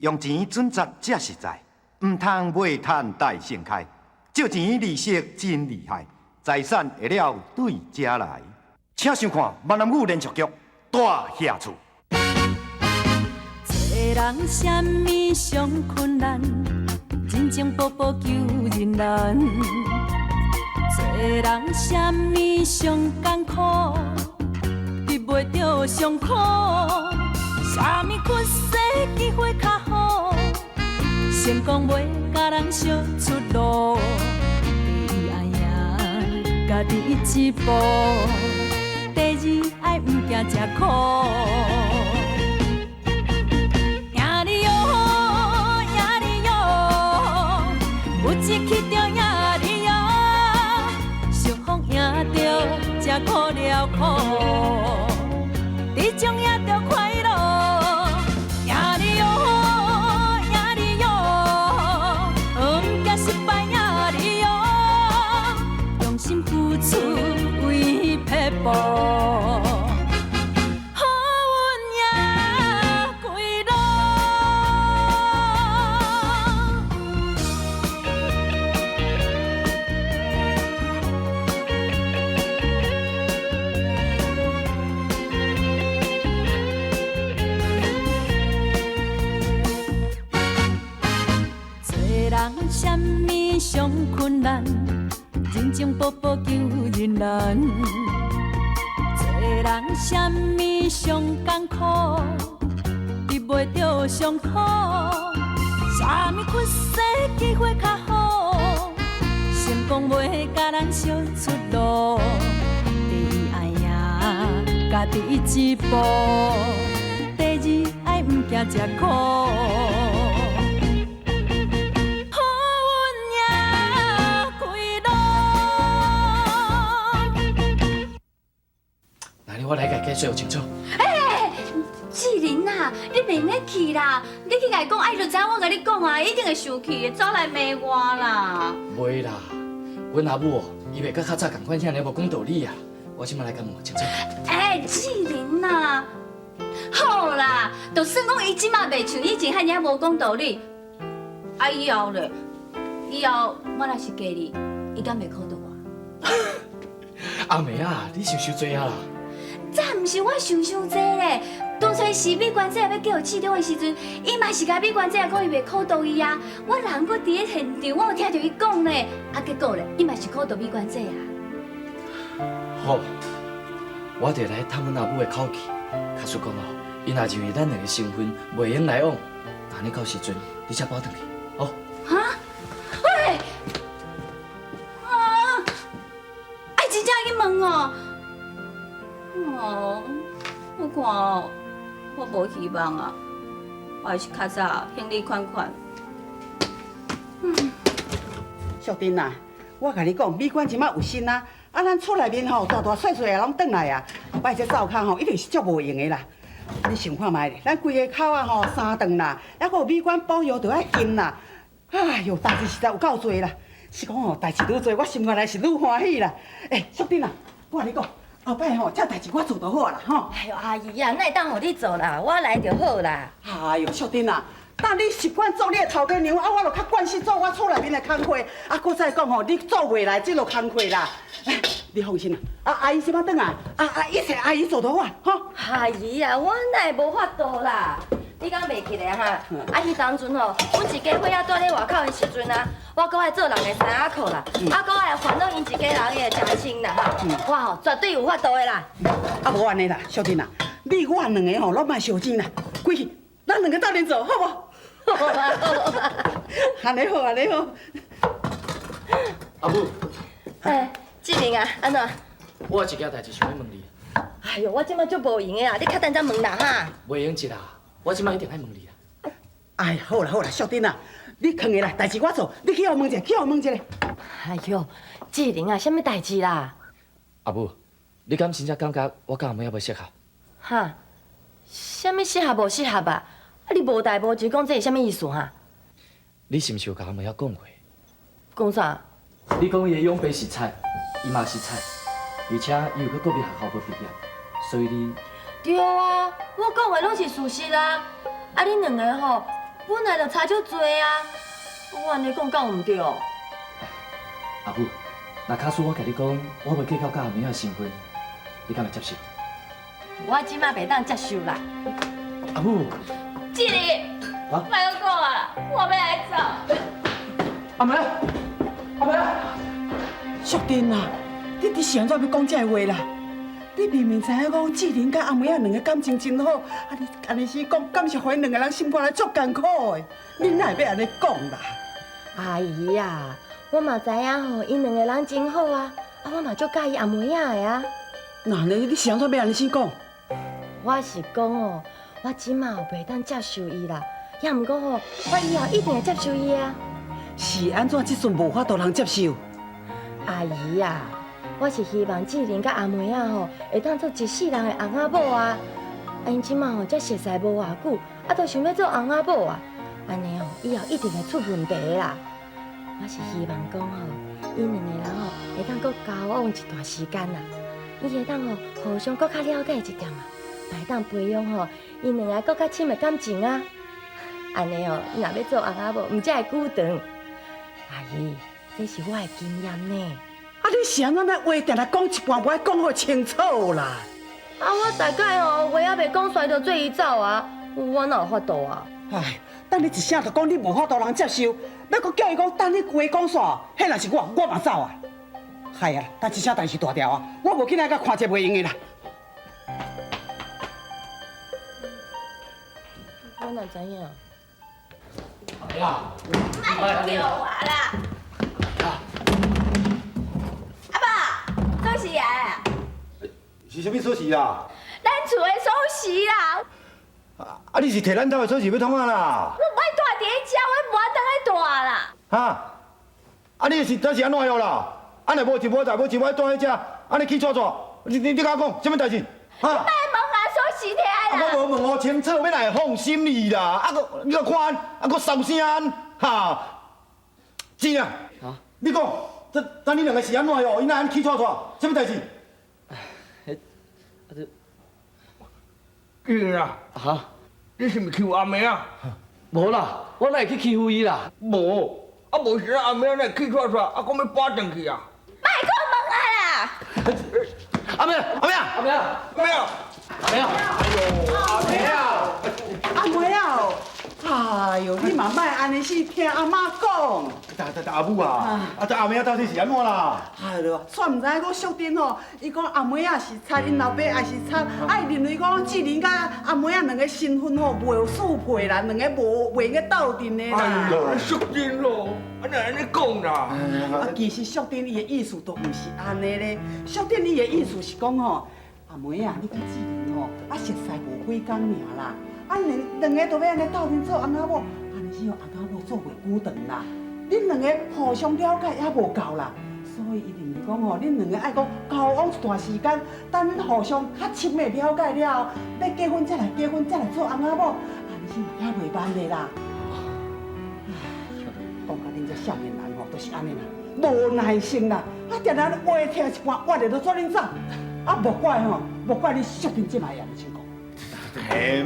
用錢準則才實在，毋通賣趁大盛開，借錢利息真厲害，財產會了對這來。請收看閩南語連續劇《大額厝》。做人啥物上困難，真情步步求人難。做人啥物上艱苦，得袂著上苦。啥物屈世機會較好，成功袂共人相出路。第一愛贏家己一步，第二愛毋驚食苦。贏你喲，贏你喲，有志氣就贏你喲，相逢贏著才苦了苦，這種贏著快樂。贏你喲，贏你喲，毋驚失敗贏你喲，用心付出為撇步。好運贏歸路。做人啥物上困難，人情步步求人難。做人啥物上艱苦，得袂著上苦。啥物屈世機會較好，成功袂共人相出路。第一愛贏家己一步，第二愛毋驚食苦。好運贏歸路。那你我來共解說清楚。志玲啊，你袂用去啦！你去共伊講，伊就知影我共你講啊，一定會生氣的，走來罵我啦。袂啦，阮阿母哦，伊袂佮較早仝款遐爾無講道理啊。我這擺來共問清楚。欸，志玲啊，好啦，就算講伊這擺袂像以前遐爾無講道理，啊以後咧，以後我若是嫁你，伊敢袂苦著我？阿妹啊，你想傷濟啊啦。這毋是我想傷濟咧，當初是美娟姐欲叫市長的時陣，伊嘛是共美娟姐講伊袂苦著伊啊。我人閣佇咧現場，我有聽著伊講咧，啊結果咧，伊嘛是苦著美娟姐啊。好，我著來探阮阿母的口氣。假使講哦，伊若認為咱兩个身份袂用來往，那你到時陣你才搬轉去，好？哈？喂！啊！愛真正去問哦。哦，我看哦，我無希望啊，我還是較早向你款款。淑珍啊，我共你講，美娟這擺有心啊，啊，咱厝內面吼大大細細啊攏轉來啊，後擺這灶跤吼一定是足無閒的啦。你想看覓咧？咱規个口仔吼三頓啦，猶閣有美娟保佑，著愛金啦。哎喲，代誌實在有夠濟啦。是講吼，代誌愈濟，我心肝內是愈歡喜啦。欸，淑珍啊，我共你講，後擺吼，這代誌我做就好啊啦，吼。哎喲，阿姨啊，哪會當予你做啦？我來就好啦。哎喲，淑珍啊，當你習慣做你的頭家娘，啊，我就較慣勢做我厝內面的工課。啊，閣再講吼，你做袂來這落工課啦。你放心啦，啊，阿姨這擺轉來，啊啊，一切阿姨做就好啊，吼。阿姨啊，我哪會無法度啦？你敢袂記得哈？啊，彼當陣吼，阮一家伙仔蹛咧外口的時陣啊，我閣愛做人的衫仔褲啦，啊，閣愛煩惱𪜶一家人的食穿啦哈。我吼絕對有法度的啦。啊，無按呢啦，淑珍啊，你我兩个吼攏莫相爭啦，規去，咱兩个鬥陣做，好無？好啊好啊。按呢好，按呢好。阿母。欸，志明啊，按怎？我有一件代誌想欲問你。哎喲，我這擺足無閒的啦，你較等才問啦哈。袂用得啦，我這擺一定愛問你啦。哎，好啦好啦，淑珍啊，你囥下啦，代誌我做，你去予問一下，去予問一下。哎喲，志玲啊，啥物代誌啦？阿母，你敢真正感覺我佮阿妹仔袂適合？哈？啥物適合無適合啊？啊，你無代無誌講這是啥物意思哈？你是毋是有共阿妹仔講過？講啥？你講伊的養爸是賊，伊嘛是賊，而且伊又閣國立學校無畢業，所以你…… 對啊，我講的攏是事實啊！啊，恁兩个吼，本來就差足濟啊！我按呢講敢有毋對？阿母，若假使我共你講，我袂計較佮阿妹仔身份，你敢會接受？我這馬袂當接受啦。阿母，志玲，啊莫閣講啊，我欲來走。阿妹，阿妹，淑珍啊，你是按怎欲講這个話啦？你明明知影講志玲佮阿妹仔兩个感情真好，啊你按呢死講，敢是予𪜶兩个人心肝內足艱苦的？你哪會欲按呢講啦？阿姨啊，我嘛知影吼，𪜶兩个人真好啊，啊我嘛足佮意阿妹仔的啊。那呢，你是按怎欲按呢死講？我是講哦，我這馬袂當接受伊啦，也毋過吼，我以後一定會接受伊啊。是按怎這陣無法度通接受？阿姨啊，我是希望志玲佮阿妹仔吼，會當做一世人的翁仔某啊。啊，𪜶這馬吼才熟似無偌久，啊，都想欲做翁仔某啊，按呢吼，以後一定會出問題的啦。我是希望講吼，𪜶兩个人吼會當閣交往一段時間啦，𪜶會當吼互相閣較了解一點啊，嘛會當培養吼𪜶兩个閣較深的感情啊。按呢吼，𪜶若欲做翁仔某，毋才會久長。阿姨，這是我的經驗呢。啊，你是按怎咱話定定講一半，無愛講予清楚啦？啊，我大概吼話猶未講煞就做伊走啊，我哪有法度啊？唉，等你一聲就講你無法度通接受，欲閣叫伊講等你話講煞，彼若是我，我嘛走啊。係啊，等這聲代誌大條啊，我無去來佮看這袂用的啦。我哪知影？阿妹啊，莫叫我啦！阿爸，鎖匙來啊！是啥物鎖匙啦？咱厝的鎖匙啦！啊，你是提咱兜的鎖匙欲創啥啦？我毋愛蹛佇咧遮，我無愛當咧蹛啦。哈？啊，你是這是按怎樣啦？啊，若無一無代無一無愛蹛佇遮，按呢氣掣掣，你佮我講，啥物代誌？哈？莫問啊，鎖匙提來啦！我無問予清楚，欲來會放心你啦。啊，閣你閣看，啊，閣燒聲按，哈？真啊？你講，這這恁兩个是按怎樣？伊哪按氣掣掣？啥物代誌？啊這，志玲啊，哈？你是毋是欺負阿妹啊？無啦，我哪會去欺負伊啦？無，啊無時阿妹仔氣掣掣，啊講欲搬轉去啊？莫閣問啊啦！阿妹，阿妹啊，阿妹啊，阿妹啊，阿妹啊，哎喲，阿妹啊，阿妹啊，哎喲，你嘛莫按呢死聽阿媽講。但但阿母啊，啊這阿妹仔到底是按怎啦？哎喲，煞毋知影講淑珍吼，伊講阿妹仔是賊，𪜶老爸也是賊，啊伊認為講志玲佮阿妹仔兩个身份吼袂相配啦，兩个無袂用閣鬥陣的啦。哎喲，淑珍咯，啊哪按呢講啦？啊，其實淑珍伊的意思都毋是按呢咧，淑珍伊的意思是講吼，阿妹仔你佮志玲吼，啊熟似無幾工爾啦，啊兩兩个都欲按呢鬥陣做翁仔某，按呢是吼翁仔某做袂久長啦。恁兩个互相了解猶無夠啦，所以伊認為講吼，恁兩个愛講交往一段時間，等恁互相較深的了解了後，欲結婚才來結婚，才來做翁仔某，按呢是嘛猶袂慢的啦。講甲恁這少年人吼，都是按呢啦，無耐性啦，啊，定定話聽一半，我就都做恁走，啊，無怪吼，無怪你淑珍這擺會按呢講。嘿，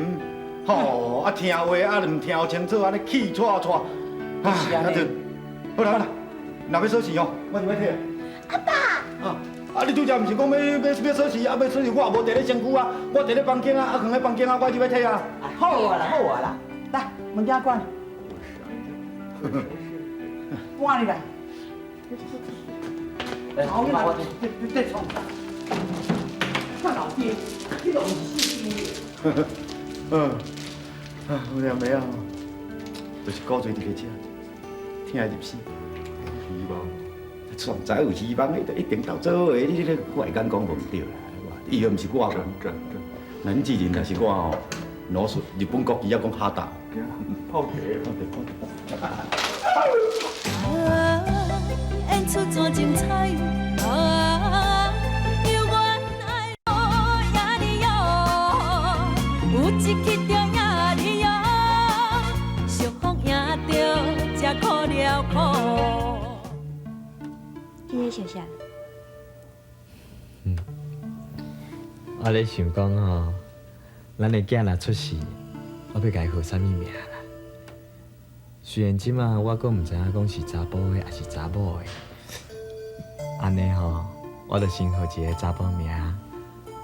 吼，啊聽話啊，毋聽清楚，按呢氣掣掣，是按呢。好啦好啦，若欲鎖匙哦，我就欲提。阿爸。啊啊！你拄才毋是講欲鎖匙啊？欲鎖匙我也無佇咧身軀啊，我佇咧房間啊，啊囥咧房間啊，我就欲提啊。好啊啦好啊啦，來物件關。搬入來。好，你來，你你創啥？我老爹，你都毋是死的。嗯，啊，有了沒有？就是古錐佇咧遮，聽會入心。希望，煞毋知有希望，彼就一定鬥做伙。你這個我會敢講無毋對啦。伊又毋是我講，咱志玲若是我吼，攞出日本國旗猶講哈達。泡茶，泡茶，泡茶。啊，演出怎精彩？啊，猶原愛贏你喲，有一去就贏你喲，相逢贏著才苦了苦。你咧想啥？我咧想講吼，咱的囝若出世，我欲共伊號啥物名啦？雖然這馬我閣毋知影講是查埔的抑是查某的，按呢吼，我就先號一个查埔名，啊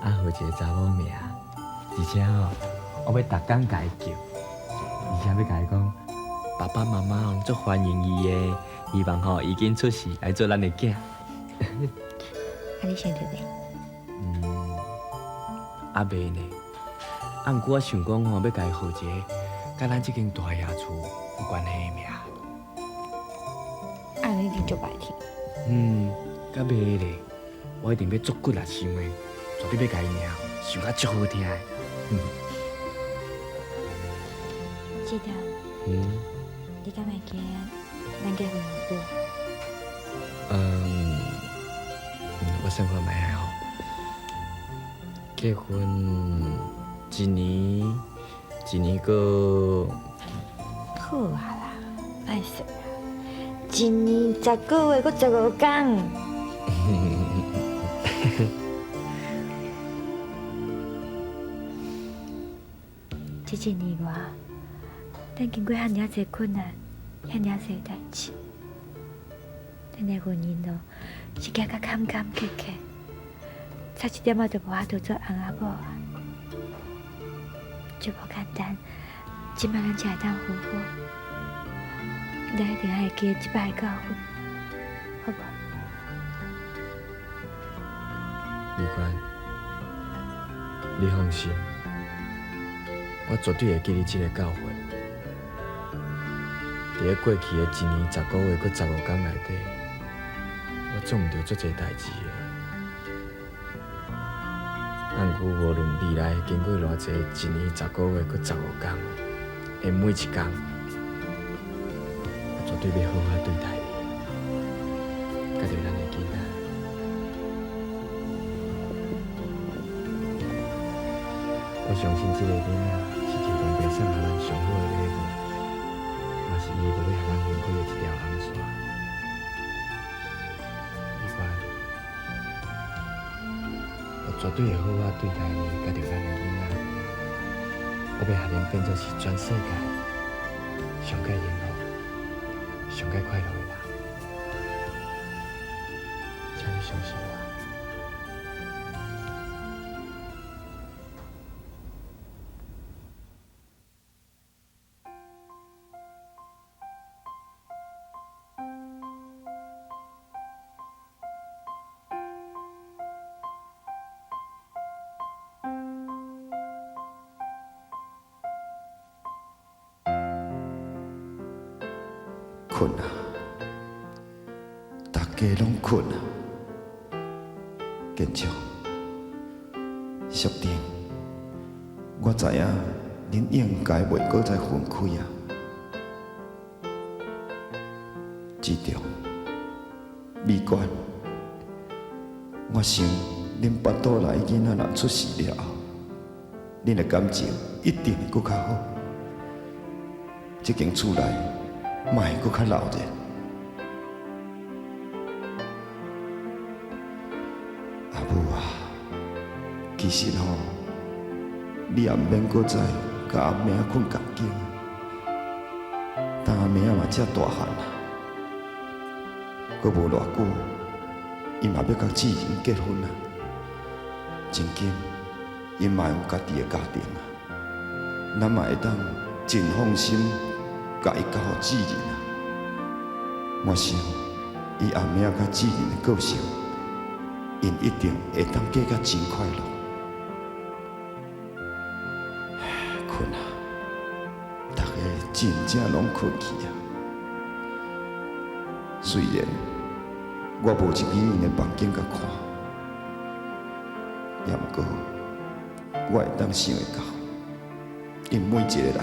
號一个查某名，而且吼，我欲逐工共伊叫，而且欲共伊講，爸爸媽媽攏足歡迎伊的，希望吼伊緊出世來做咱的囝。啊，你想著未？嗯，猶未呢。啊，毋過我想講吼，欲共伊號一个佮咱這間大爺厝有關係的名。啊，你一定足歹聽。嗯，閣袂咧，我一定欲足骨力想的，絕對欲共伊名想甲足好聽的。嗯。志強。嗯。你敢會記得咱結婚偌久？嗯，我算看覓啊吼。結婚一年，一年閣。好啊啦，莫算啦，一年10個月閣15工。這一年外，咱經過遐爾濟困難，遐爾濟代誌，咱的婚姻路是行甲坎坎坷坷，差一點仔就無法度做翁仔某啊！就無簡單，這擺咱才會當和好，咱一定愛記得這擺的教訓，好無？美娟，你放心，我絕對會記得這个教訓。佇咧過去的一年10個月閣15工內底，我做毋著足濟代誌的。啊，毋過無論未來經過偌濟一年10個月閣15工的每一工，我絕對欲好好對待你，佮著咱的囡仔。我相信這个囡仔是天公伯送予咱上好的禮物，嘛是伊無欲予咱分開的一條紅線。美娟，我絕對會好好對待你，佮著咱的囡仔。我欲予恁變做是全世界上蓋幸福、上蓋快樂的人，請你相信我。睏啊！大家攏睏啊！建章、淑珍，我知影恁應該袂閣再分開啊。志強、美娟，我想恁腹肚內囡仔若出世了後，恁的感情一定會閣較好。這間厝內嘛會閣較鬧熱。阿母啊，其實吼，你也毋免閣再佮阿明睏仝間，等阿明嘛遮大漢啊，閣無偌久，伊嘛欲佮志仁結婚啊，真緊，𪜶嘛會有家己的家庭啊，咱嘛會當真放心共伊交予志仁啊。我想，伊阿明佮志仁的個性，𪜶一定會當過甲真快樂。睏啊，逐个真正攏睏去啊。雖然我無入去𪜶的房間共看，也毋過我會當想會到，𪜶每一個人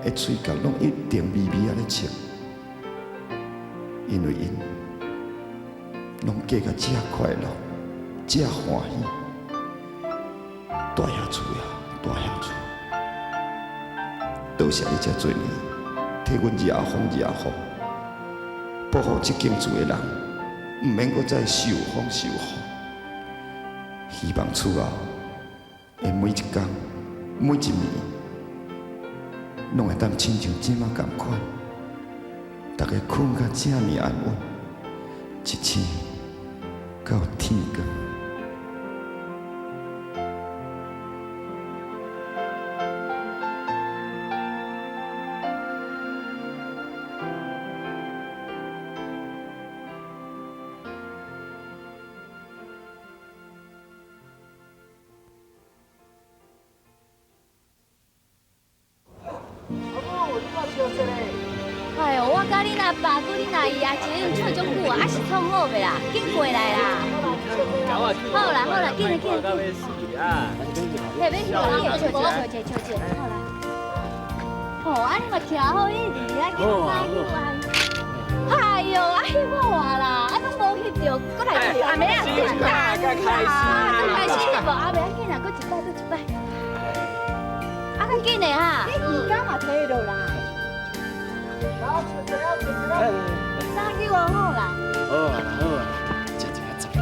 的喙角攏一定微微按呢笑，因為𪜶攏過甲遮快樂、遮歡喜。大爺厝啊，大爺厝，多謝你遮濟年替阮遮風遮雨，保護這間厝的人，毋免閣再受風受雨。希望厝後的每一工、每一暝，攏會當親像這馬仝款，大家睏甲遮爾安穩，一醒到天光。哎呦，我佮恁阿爸、佮恁阿姨啊，一日唱足久啊，啊是创好袂啦？紧过来啦！好啦好啦，紧来紧来紧。嘿，免笑啦，笑一笑一笑一，好啦。哦，啊你嘛徛好，你伫遐紧走紧来。哎呦，啊翕好啊啦，啊拢无翕著，阁来翕阿妹啊，简单啦，开始无？阿妹啊，紧啦，阁一摆，阁一摆。啊，较紧的哈。你瑜伽嘛摕落啦。三去我好啦。好啊好啊，食一个十个。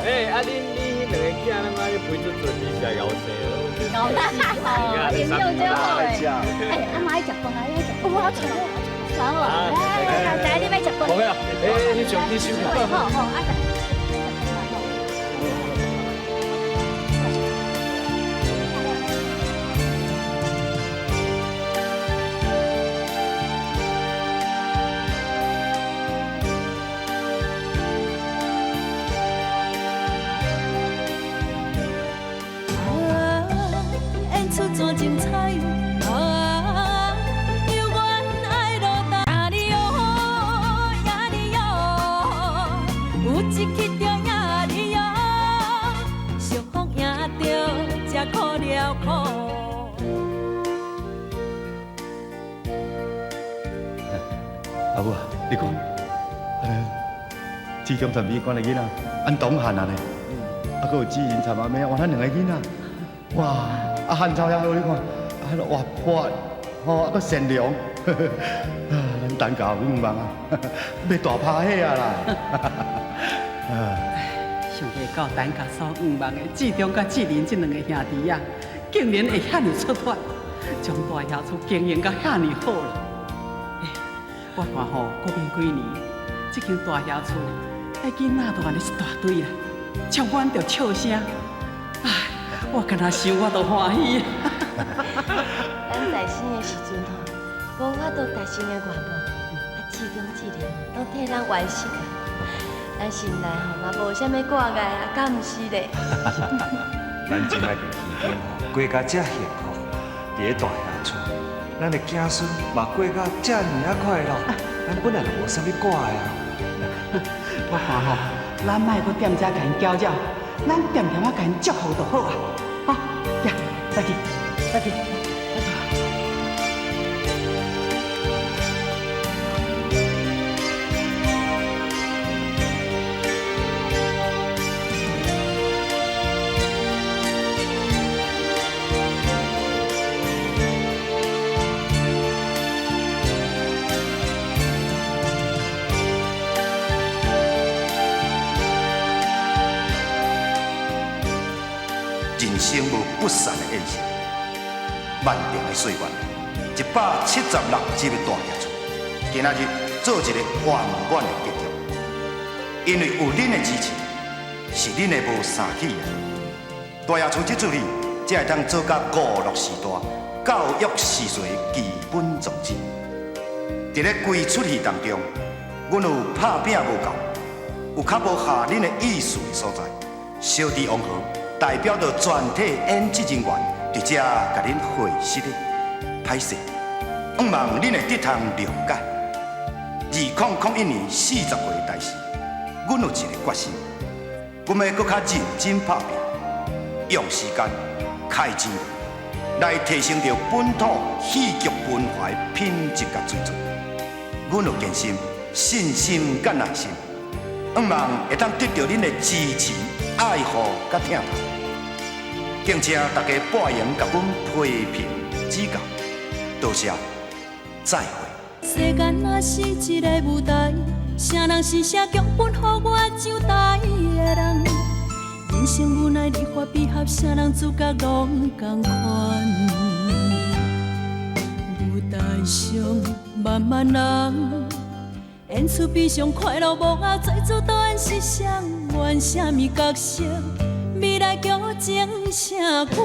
哎，啊恁你彼两个囝，咱妈咧陪足阵，你是来𠢕生咯？哦，营养真好诶。哎，阿妈爱食饭啊，爱食。我传传我，来来来，你爱食饭。无啊，哎，翕相机收起。好好，啊。精彩啊！犹原爱落单，呀哩哟，呀哩哟，有一去着呀哩哟，相逢赢着才苦了苦。阿母啊，你看，志强参美关的囡仔，按董汉啊呢，啊，阁有志仁参阿妹，哇，咱两个囡仔，哇！啊，汉超遐好，你看，啊，活泼，吼，啊，阁善良，啊，咱陈家有愿望啊，欲大拍戏啊啦！啊，想袂到陈家所愿望的志忠佮志仁这两个兄弟啊，竟然会遐尔出发，将大侠厝经营甲遐尔好啦。欸，我看吼，过免几年，这间大侠厝，那囡仔都按呢一大堆啦，充满著笑声。唉，我敢若想我都欢喜。咱在生的时阵吼，无法度达成的愿望，啊，志忠志仁拢替咱完成啊。咱心内吼嘛无啥物挂碍啊，敢毋是咧？咱这摆伫天顶吼，过甲遮幸福，伫咧大侠厝，咱的子孙嘛过甲遮尔仔快乐，咱本来就无啥物挂碍啊。我看吼，咱莫阁踮遮共𪜶搅扰，咱恬恬仔共𪜶祝福就好啊。好，行，来去，来去。人生无不散的宴席，漫长的岁月，176集的大侠厝，今仔日做一个圆满的结局。因为有恁的支持，是恁的无三起啊！大侠厝这出戏，才会当做甲娱乐时代、教育时序的基本宗旨。伫咧规出戏当中，阮有拍拼无够，有较无合恁的意思的所在，小弟王和代表著全体演职人员伫遮共恁会失礼，歹势，向望恁会得通谅解。2001年40岁的代志，阮有一个决心，阮欲阁较认真拍拼，用时间、开钱来提升著本土戏剧文化的品质佮水准。阮有坚心、信心佮耐心，向望会当得到恁的支持、爱护佮疼戴。敬请大家拨闲共阮批评指教，多謝，再會。世間若是一個舞台，啥人是寫劇本予我上台的人？人生無奈離合悲合，啥人主角攏仝款。舞台上萬萬人，演出悲傷快樂幕後，最主導演是誰？演啥物角色？未來劇情誰管？